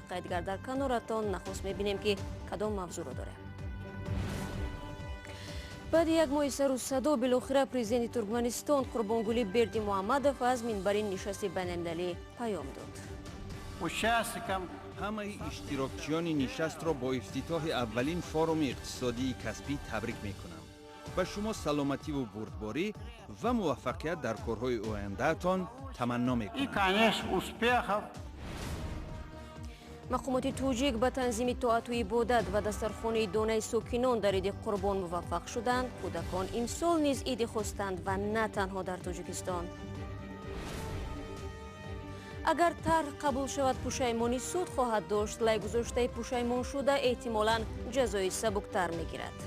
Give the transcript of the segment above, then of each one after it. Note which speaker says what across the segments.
Speaker 1: Дақиқаи дигар дар каноратон. Нахуст мебинем, ки кадом мавзӯъро дорем. Баъди як моҳи сару садо билохира президенти Туркманистон Қурбонгулӣ Бердимуҳаммадов аз минбари нишасти байналмилалӣ паём дод.
Speaker 2: Участникам
Speaker 3: Ҳамаи иштирокчиёни нишастро бо ифтитоҳи аввалин форуми иқтисодии Каспӣ табрик мекунам. Ба шумо саломативу бурдборӣ ва муваффақият дар корҳои ояндаатон таманно
Speaker 2: и,
Speaker 3: мекунам.
Speaker 2: конечно, успехов.
Speaker 1: Мақомоти тоҷик ба танзими тоату ибодат ва дастархони идонаи сокинон дар Иди Қурбон муваффақ шуданд. Кӯдакон имсол низ идӣ хостанд ва на танҳо дар Тоҷикистон. Агар тарҳ қабул шавад, пушаймонӣ суд хоҳад дошт. Лайгузоштаи пушаймоншуда эҳтимолан ҷазои сабуктар мегирад.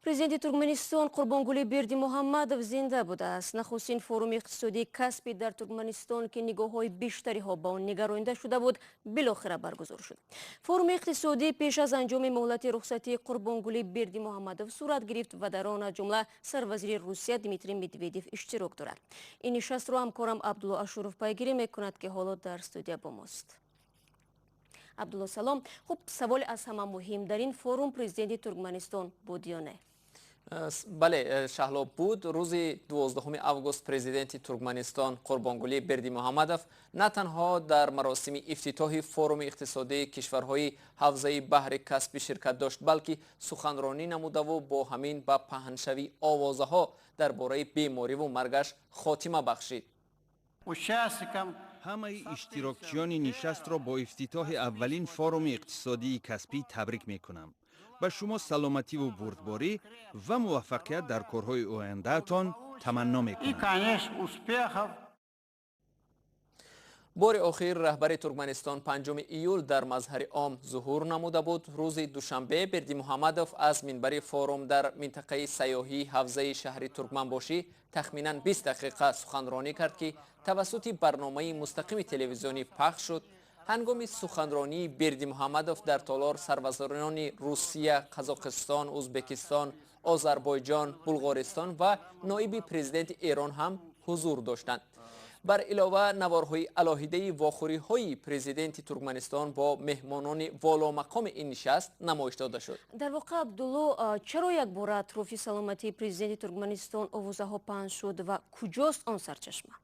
Speaker 1: Президенти Туркманистон Қурбонгулӣ Бердимуҳаммадов зинда будааст. Нахустин форуми иқтисодии Каспӣ дар Туркманистон, ки нигоҳҳои бештариҳо ба он нигаронида шуда буд, билохира баргузор шуд. Форуми иқтисодӣ пеш аз анҷоми муҳлати рухсатии Қурбонгулӣ Бердимуҳаммадов сурат гирифт ва дар он аз ҷумла сарвазири Русия Дмитрий Медведев иштирок дорад. Ин нишастро ҳамкорам Абдулло Ашуров пайгирӣ мекунад, ки ҳоло дар студия бо мост. Абдулло, салом. Хуб, саволи аз ҳама муҳим: дар ин форум президенти Туркманистон буд ё не?
Speaker 4: Бале, Шаҳло, буд. Рӯзи 12 август президенти Туркманистон Қурбонгулӣ Бердимуҳаммадов на танҳо дар маросими ифтитоҳи форуми иқтисодии кишварҳои ҳавзаи баҳри Каспӣ ширкат дошт, балки суханронӣ намудаву бо ҳамин ба паҳншавии овозаҳо дар бораи бемориву маргаш хотима бахшид.
Speaker 2: Участникам
Speaker 3: Ҳамаи иштирокчиёни нишастро бо ифтитоҳи аввалин форуми иқтисодии Каспӣ табрик мекунам. Ба шумо саломативу бурдборӣ ва муваффақият дар корҳои ояндаатон таманно
Speaker 2: и,
Speaker 3: мекунам.
Speaker 2: конечно, успехов.
Speaker 4: Бори охир раҳбари Туркманистон 5 июл дар мазҳари ом зуҳур намуда буд. Рӯзи душанбе Бердимуҳаммадов аз минбари форум дар минтақаи сайёҳии ҳавзаи шаҳри Туркманбошӣ тахминан 20 дақиқа суханронӣ кард, ки тавассути барномаи мустақими телевизионӣ пахш шуд. Ҳангоми суханронии Бердимуҳаммадов дар толор сарвазирони Русия, Қазоқистон, Ӯзбекистон, Озарбойҷон, Булғористон ва ноиби президенти Эрон ҳам ҳузур доштанд. Бар илова, наворҳои алоҳидаи вохӯриҳои президенти Туркманистон бо меҳмонони воломақоми ин нишаст намоиш дода шуд.
Speaker 1: Дар воқеъ, Абдулло, чаро якбора атрофи саломатии президенти Туркманистон овозаҳо паҳн шуд ва куҷост он сарчашма?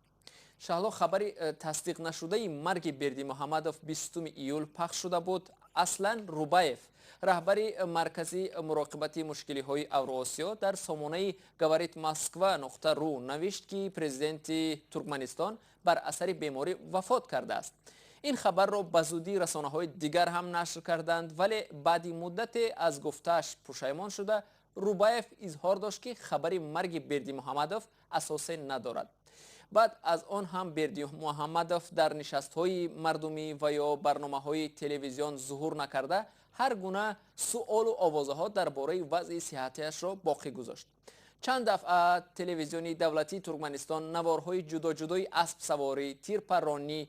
Speaker 4: Шаҳло, хабари тасдиқ нашудаи марги Бердимуҳаммадов 20 июл пахш шуда буд. Аслан Рубаев, раҳбари маркази муроқибати мушкилиҳои Авроосиё, дар сомонаи Говорит Москва нуқта ру навишт, ки президенти Туркманистон бар асари беморӣ вафот кардааст. Ин хабарро ба зудӣ расонаҳои дигар ҳам нашр карданд, вале баъди муддате аз гуфтааш пушаймон шуда, Рубаев изҳор дошт, ки хабари марги Бердимуҳаммадов асосе надорад. Баъд аз он ҳам Бердимуҳаммадов дар нишастҳои мардумӣ ва ё барномаҳои телевизион зуҳур накарда, ҳар гуна суолу овозаҳо дар бораи вазъи сиҳатиашро боқӣ гузошт. Чанд дафъа телевизиони давлатии Туркманистон наворҳои ҷудоҷудои аспсаворӣ, тирпарронӣ,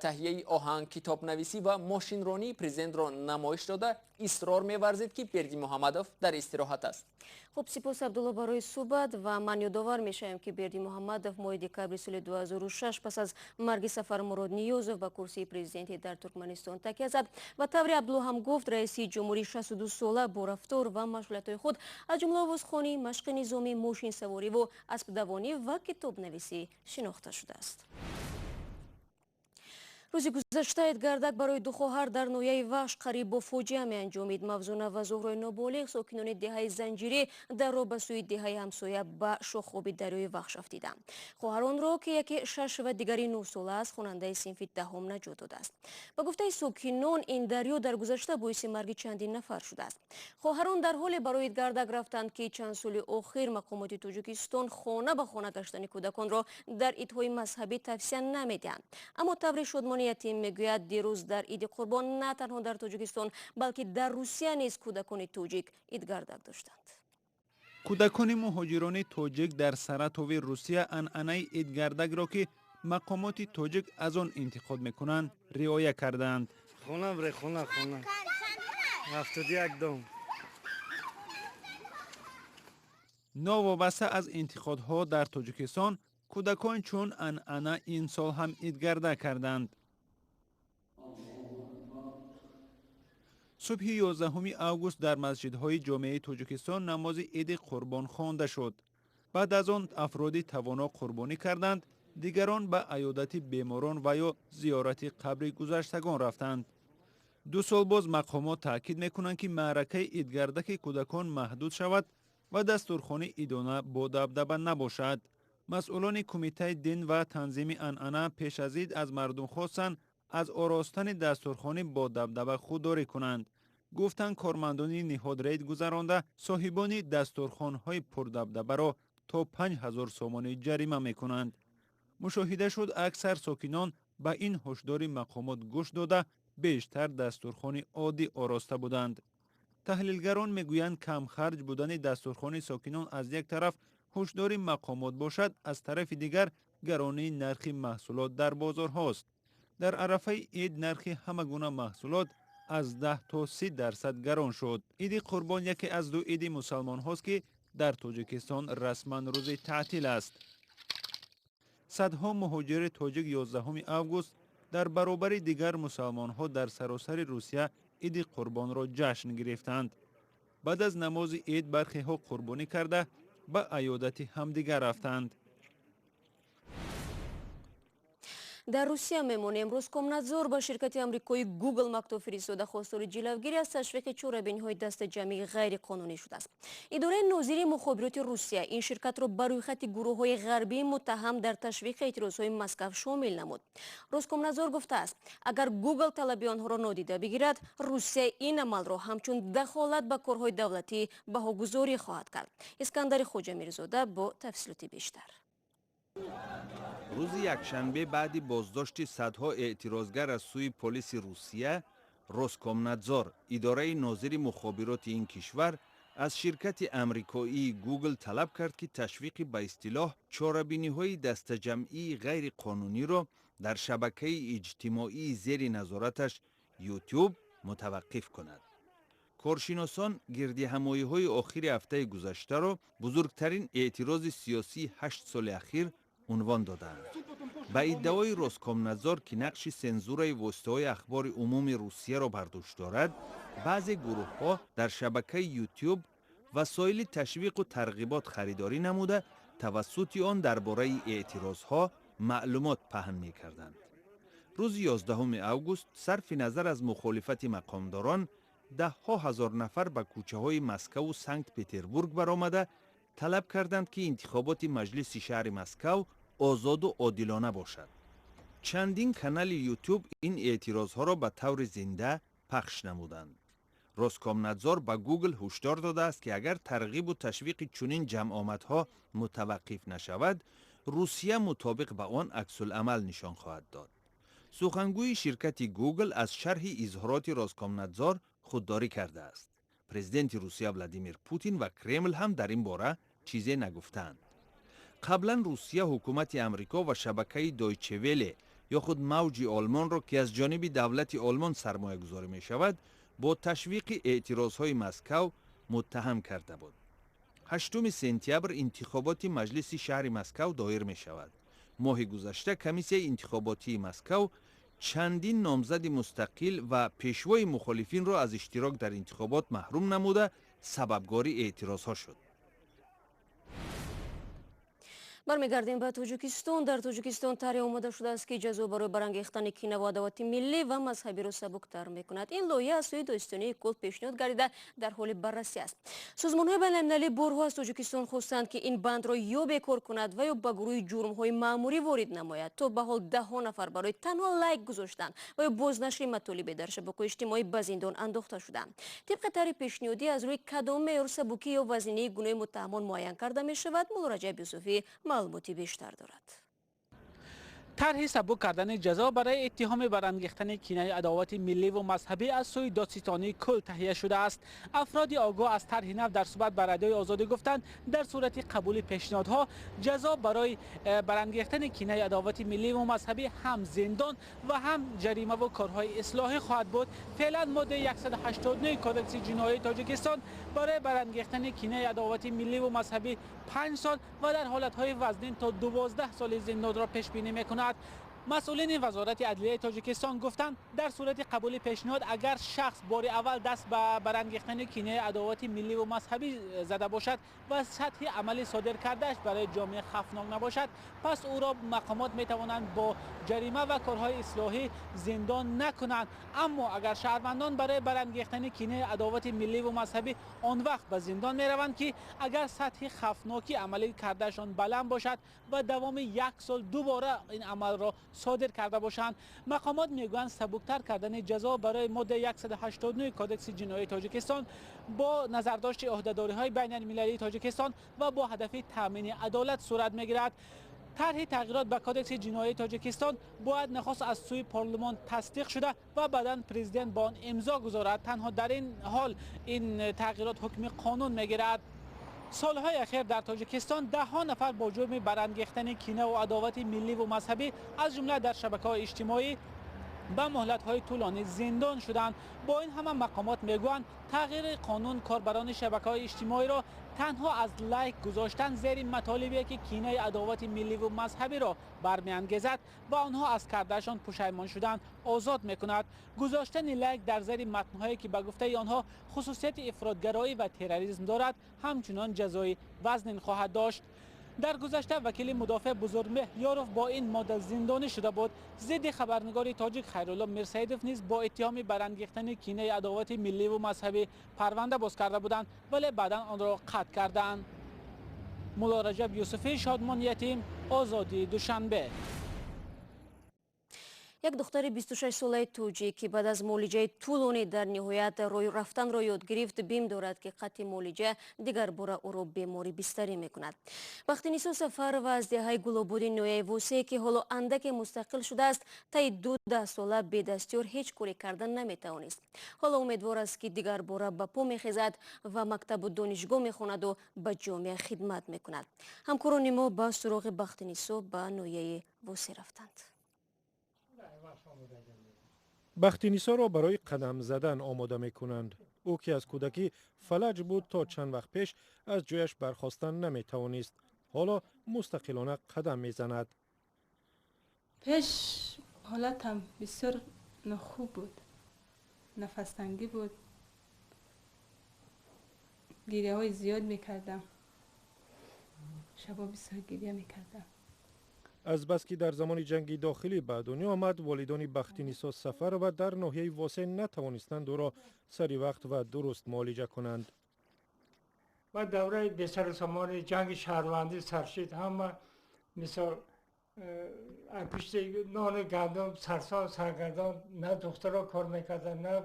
Speaker 4: таҳияи оҳанг, китобнависӣ ва мошинронии президентро намоиш дода, исрор меварзид, ки Бердимуҳаммадов дар истироҳат аст.
Speaker 1: Хуб, сипос, Абдулло, барои суҳбат. Ва ман ёдовар мешавем, ки Бердимуҳаммадов моҳи декабри соли 2006 пас аз марги Сафармурод Ниёзов ба курсии президентӣ дар Туркманистон такя зад. Ва тавре Абдулло ҳам гуфт, раиси ҷумҳурии 62 сола бо рафтор ва машғулиятҳои худ, аз ҷумла овозхонӣ, машқи низомӣ, мошинсавориву аспдавонӣ ва китобнависӣ шинохта шудааст. Рӯзи гузашта идгардак барои ду хоҳар дар ноҳияи Вахш қариб бо фоҷиа меанҷомид. Мавзуна ва Зуҳрои ноболиғ, сокинони деҳаи Занҷирӣ, дар роҳ ба сӯи деҳаи ҳамсоя ба шохоби дарёи Вахш афтиданд. Хоҳаронро, ки яке 6 ва дигари 9 сола аст, хонандаи синфи 10-ум наҷот додааст. Ба гуфтаи сокинон, ин дарё дар гузашта боиси марги чандин нафар шудааст. Хоҳарон дар ҳоле барои идгардак рафтанд, ки чанд соли охир мақомоти Тоҷикистон хона ба хона гаштани кӯдаконро дар идҳои мазҳабӣ тавсия намедиҳанд. Аммо таври Шодмони Ятим мегӯяд, дирӯз дар Иди Қурбон на танҳо дар Тоҷикистон, балки дар Русия низ кӯдакони тоҷик идгардак доштанд.
Speaker 5: Кӯдакони муҳоҷирони тоҷик дар Саратови Русия анъанаи идгардакро, ки мақомоти тоҷик аз он интиқод мекунанд, риоя карданд.
Speaker 6: Хона бре, хона, хона, 71 дом.
Speaker 5: Новобаста аз интиқодҳо, дар Тоҷикистон Кӯдакон чун анъана ин сол ҳам идгардак карданд. Субҳи 11 август дар масҷидҳои ҷомеаи Тоҷикистон намози иди қурбон хонда шуд. Баъд аз он афроди тавоно қурбонӣ карданд, дигарон ба аёдати беморон ва ё зиёрати қабри гузаштагон рафтанд. 2 сол боз мақомот таъкид мекунанд, ки маъракаи идгардаки кӯдакон маҳдуд шавад ва дастурхони идона бо дабдаба набошад. Масъулони кумитаи дин ва танзими анъана пеш аз ид аз мардум хостанд аз оростани дастурхонӣ бо дабдаба худдорӣ кунанд. Гуфтанд, кормандони ниҳод рейд гузаронда соҳибони дастурхонҳои пурдабдабаро то 5000 сомонӣ ҷарима мекунанд. Мушоҳида шуд, аксар сокинон ба ин ҳушдори мақомот гӯш дода бештар дастурхони оддӣ ороста буданд. Таҳлилгарон мегӯянд, камхарҷ будани дастурхони сокинон аз як тараф ҳушдори мақомот бошад, аз тарафи дигар гаронии нархи маҳсулот дар бозорҳост. Дар арафаи ид нархи ҳама гуна маҳсулот аз 10 то 30% гарон шуд. Иди қурбон яке аз 2 иди мусалмонҳост, ки дар Тоҷикистон расман рӯзи таътил аст. Садҳо муҳоҷири тоҷик 11 август дар баробари дигар мусалмонҳо дар саросари Русия иди қурбонро ҷашн гирифтанд. Баъд аз намози ид бархеҳо қурбонӣ карда ба аёдати ҳамдигар рафтанд.
Speaker 1: Дар Русия мемонем. Роскомнадзор ба ширкати амрикои Google мактуб фиристода хостори ҷилавгирӣ аз ташвиқи чорабиниҳои дастаҷамъии ғайриқонунӣ шудааст. Идораи нозири мухобироти Русия ин ширкатро ба рӯйхати гурӯҳҳои ғарбии муттаҳам дар ташвиқи эътирозҳои Москав шомил намуд. Роскомнадзор гуфтааст, агар Google талаби онҳоро нодида бигирад, Русия ин амалро ҳамчун дахолат ба корҳои давлатӣ баҳогузорӣ хоҳад кард. Искандари Хоҷамирзода бо тафсилоти бештар.
Speaker 3: Рӯзи якшанбе баъди боздошти садҳо эътирозгар аз сӯи полиси Русия, Роскомнадзор, идораи нозири мухобироти ин кишвар, аз ширкати амрикоии Google талаб кард, ки ташвиқи ба истилоҳ чорабиниҳои дастаҷамъии ғайриқонуниро дар шабакаи иҷтимоии зери назораташ YouTube мутаваққиф кунад. Коршиносон гирдиҳамоиҳои охири ҳафтаи гузаштаро бузургтарин эътирози сиёсии 8 соли ахир унвон додаанд. Ба иддаои Роскомнадзор, ки нақши сензураи воситаҳои ахбори умуми Русияро бар дӯш дорад, баъзе гурӯҳҳо дар шабакаи YouTube васоили ташвиқу тарғибот харидорӣ намуда, тавассути он дар бораи эътирозҳо маълумот паҳн мекарданд. Рӯзи 11 август сарфи назар аз мухолифати мақомдорон, даҳҳо ҳазор нафар ба кӯчаҳои Москаву Санкт-Петербург баромада талаб карданд, ки интихоботи маҷлиси шаҳри Москав озоду одилона бошад. Чандин канали YouTube ин эътирозҳоро ба таври зинда пахш намуданд. Роскомнадзор ба Google ҳушдор додааст, ки агар тарғибу ташвиқи чунин ҷамъомадҳо мутаваққиф нашавад, Русия мутобиқ ба он аксуламал нишон хоҳад дод. Сухангӯи ширкати Google аз шарҳи изҳороти Роскомнадзор худдорӣ кардааст. Президенти Русия Владимир Путин ва Кремл ҳам дар ин бора чизе нагуфтаанд. Қаблан Русия ҳукумати Амрико ва шабакаи Deutsche Welle ё худ мавҷи Олмонро, ки аз ҷониби давлати Олмон сармоягузорӣ мешавад, бо ташвиқи эътирозҳои Москав муттаҳам карда буд. 8 сентябр интихоботи маҷлиси шаҳри Москав доир мешавад. Моҳи гузашта комиссияи интихоботии Москав чандин номзади мустақил ва пешвои мухолифинро аз иштирок дар интихобот маҳрум намуда, сабабгори эътирозҳо шуд.
Speaker 1: Бармегардем ба Тоҷикистон. Дар Тоҷикистон тарҳе омода шудааст, ки ҷазо барои барангехтани кина ва адовати миллӣ ва мазҳабиро сабуктар мекунад. Ин лоиҳа аз сӯи Додситонии кулл пешниҳод гардида дар ҳоли баррасӣ аст. Созмонҳои байналмилалӣ борҳо аз Тоҷикистон хостанд, ки ин бандро ё бекор кунад ва ё ба гурӯҳи ҷурмҳои маъмурӣ ворид намояд. То ба ҳол даҳҳо нафар барои танҳо лайк гузоштан ва ё бознашри матолибе дар шабакаҳои иҷтимоӣ ба зиндон андохта шуданд. Тибқи тарҳи пешниҳодӣ аз рӯи кадом меъёр сабукӣ ё вазнинии гуноҳи муттаҳамон муайян карда мешавад, Мулло Раҷаб Юсуфӣ маълумоти бештар дорад.
Speaker 7: Тарҳи сабук кардани ҷазо барои иттиҳоми барангехтани кинаи адовати миллӣ ва мазҳабӣ аз сӯи додситонии кул таҳия шудааст. Афроди огоҳ аз тарҳи нав дар суҳбат ба Радиои Озодӣ гуфтанд, дар сурати қабули пешниҳодҳо ҷазо барои барангехтани кинаи адовати миллӣ ва мазҳабӣ ҳам зиндон ва ҳам ҷарима ва корҳои ислоҳӣ хоҳад буд. Феълан моддаи 189 Кодекси ҷиноии Тоҷикистон барои барангехтани кинаи адовати миллӣ ва мазҳабӣ 5 сол ва дар ҳолатҳои вазнин то 12 соли зиндонро пешбинӣ мекунад. Масъулини Вазорати адлияи Тоҷикистон гуфтанд, дар сурати қабули пешниҳод агар шахс бори аввал даст ба барангехтани кинаи адовати миллӣ ва мазҳабӣ зада бошад ва сатҳи амали содир кардааш барои ҷомеа хавфнок набошад, пас ӯро мақомот метавонанд бо ҷарима ва корҳои ислоҳӣ зиндон накунанд. Аммо агар шаҳрвандон барои барангехтани кинаи адовати миллӣ ва мазҳабӣ он вақт ба зиндон мераванд, ки агар сатҳи хавфнокӣ амалӣ кардаашон баланд бошад ва давоми 1 сол дубора ин амалро содир карда бошанд. Мақомот мегӯянд, сабуктар кардани ҷазо барои моддаи 189 Кодекси ҷиноии Тоҷикистон бо назардошти ӯҳдадориҳои байналмилалии Тоҷикистон ва бо ҳадафи таъмини адолат сурат мегирад. Тарҳи тағйирот ба Кодекси ҷиноии Тоҷикистон бояд нахуст аз сӯи парлумон тасдиқ шуда ва баъдан президент ба он имзо гузорад. Танҳо дар ин ҳол ин тағйирот ҳукми қонун мегирад. Солҳои ахир дар Тоҷикистон даҳҳо нафар бо ҷурми барангехтани кина ва адовати миллӣ ва мазҳабӣ, аз ҷумла дар шабакаҳои иҷтимоӣ, ба муҳлатҳои тӯлонӣ зиндон шуданд. Бо ин ҳама мақомот мегӯянд, тағйири қонун корбарони шабакаҳои иҷтимоиро танҳо аз лайк гузоштан зери матолибе ки кинаи адовати миллӣ ва мазҳабиро бармеангезад ва онҳо аз кардаашон пушаймон шуданд озод мекунад. Гузоштани лайк дар зери матнҳое ки ба гуфтаи онҳо хусусияти ифротгароӣ ва терроризм дорад, ҳамчунон ҷазои вазнин хоҳад дошт. Дар гузашта вакили мудофеъ Бузургмеҳр Ёров бо ин модда зиндонӣ шуда буд. Зидди хабарнигори тоҷик Хайрулло Мирсаидов низ бо иттиҳоми барангехтани кинаи адовати миллӣ ва мазҳабӣ парванда боз карда буданд, вале баъдан онро қатъ карданд. Мулло Раҷаб Юсуфӣ, Шодмон Ятим, Озодӣ, Душанбе.
Speaker 1: Як духтари 26-солаи тоҷик, ки баъд аз муолиҷаи тӯлонӣ дар ниҳоят роҳи рафтанро ёд гирифт, бим дорад, ки қатъи муолиҷа дигар бора ӯро беморӣ бистарӣ мекунад. Бахтинисо Сафарова аз деҳаи Гулободи ноҳияи Восее, ки ҳоло андаке мустақил шудааст, таи 2 даҳсола бедастёр ҳеҷ коре карда наметавонист. Ҳоло умедвор аст, ки дигар бора ба по мехезад ва мактабу донишгоҳ мехонаду ба ҷомеа хидмат мекунад. Ҳамкорони мо ба суроғи Бахтинисо ба ноҳияи Восе рафтанд.
Speaker 8: Бахтинисоро барои қадам задан омода мекунанд. Ӯ ки аз кӯдакӣ фалаҷ буд, то чанд вақт пеш аз ҷояш бархостан наметавонист. Ҳоло мустақилона қадам мезанад.
Speaker 9: Пеш ҳолатам бисёр нохуб буд, нафастангӣ буд, гиряҳои зиёд мекардам, шабо бисёр гиря мекардам.
Speaker 8: Азбаски дар замони ҷанги дохилӣ ба дунё омад, волидони Бахтинисо Сафарова дар ноҳияи Восе натавонистанд ӯро сари вақт ва дуруст муолиҷа кунанд.
Speaker 10: Ва давраи бесарусомони ҷанги шаҳрвандӣ саршид, ҳама мисол пишти нону гандум сарсон саргардон, на духтаро кор мекарданд, на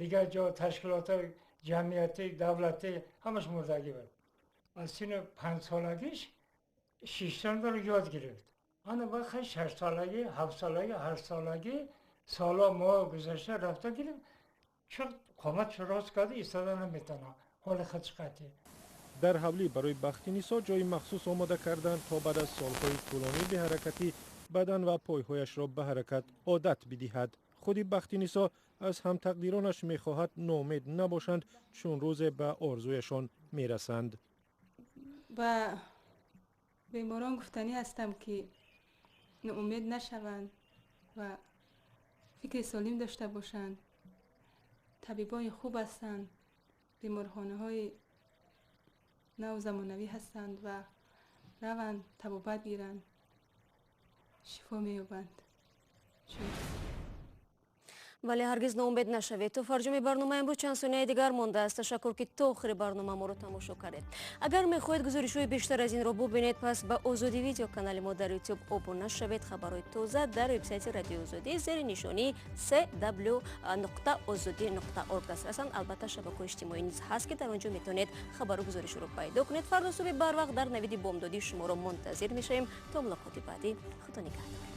Speaker 10: дигар ҷо ташкилотҳои ҷамъиятӣ, давлатӣ, ҳамаш мурдагӣ буд. Аз синни 5-солагиш шиштанро ёд гирифт. Ана вақт 6-солагӣ, 7-солагӣ, 8-солагӣ солҳо моҳ гузашта рафта гирифт, чун қомат рост карда истода наметавонад, ҳоли худш қатъӣ.
Speaker 8: Дар ҳавлӣ барои Бахтинисо ҷои махсус омода карданд, то баъд аз солҳои тӯлонӣ беҳаракатӣ бадан ва пойҳояшро ба ҳаракат одат бидиҳад. Худи Бахтинисо аз ҳамтақдиронаш мехоҳад ноумед набошанд, чун рӯзе ба орзуяшон мерасанд.
Speaker 9: Ба беморон гуфтанӣ ҳастам, ки ноумед нашаванд ва фикри солим дошта бошанд. Табибони хуб ҳастанд, беморхонаҳои нав замонавӣ ҳастанд ва раванд, табобат гиранд, шифо меёбанд.
Speaker 1: Вале ҳаргиз ноумед нашавед. То фарҷоми барнома имрӯз чанд сонияи дигар мондааст. Ташаккур, ки то охири барнома моро тамошо кардед. Агар мехоҳед гузоришҳои бештар аз инро бубинед, пас ба Озодӣ видео канали мо дар Ютуб обуна шавед. Хабарҳои тоза дар вебсайти Радиои Озодӣ зери нишонии cw.ozodi.org дастрасанд. Албатта, шабакаҳои иҷтимоӣ низ ҳаст, ки дар он ҷо метавонед хабару гузоришро пайдо кунед. Фардо субҳи барвақт дар навиди бомдодӣ шуморо мунтазир мешавем. То мулоқоти баъдӣ, Худо нигаҳдор.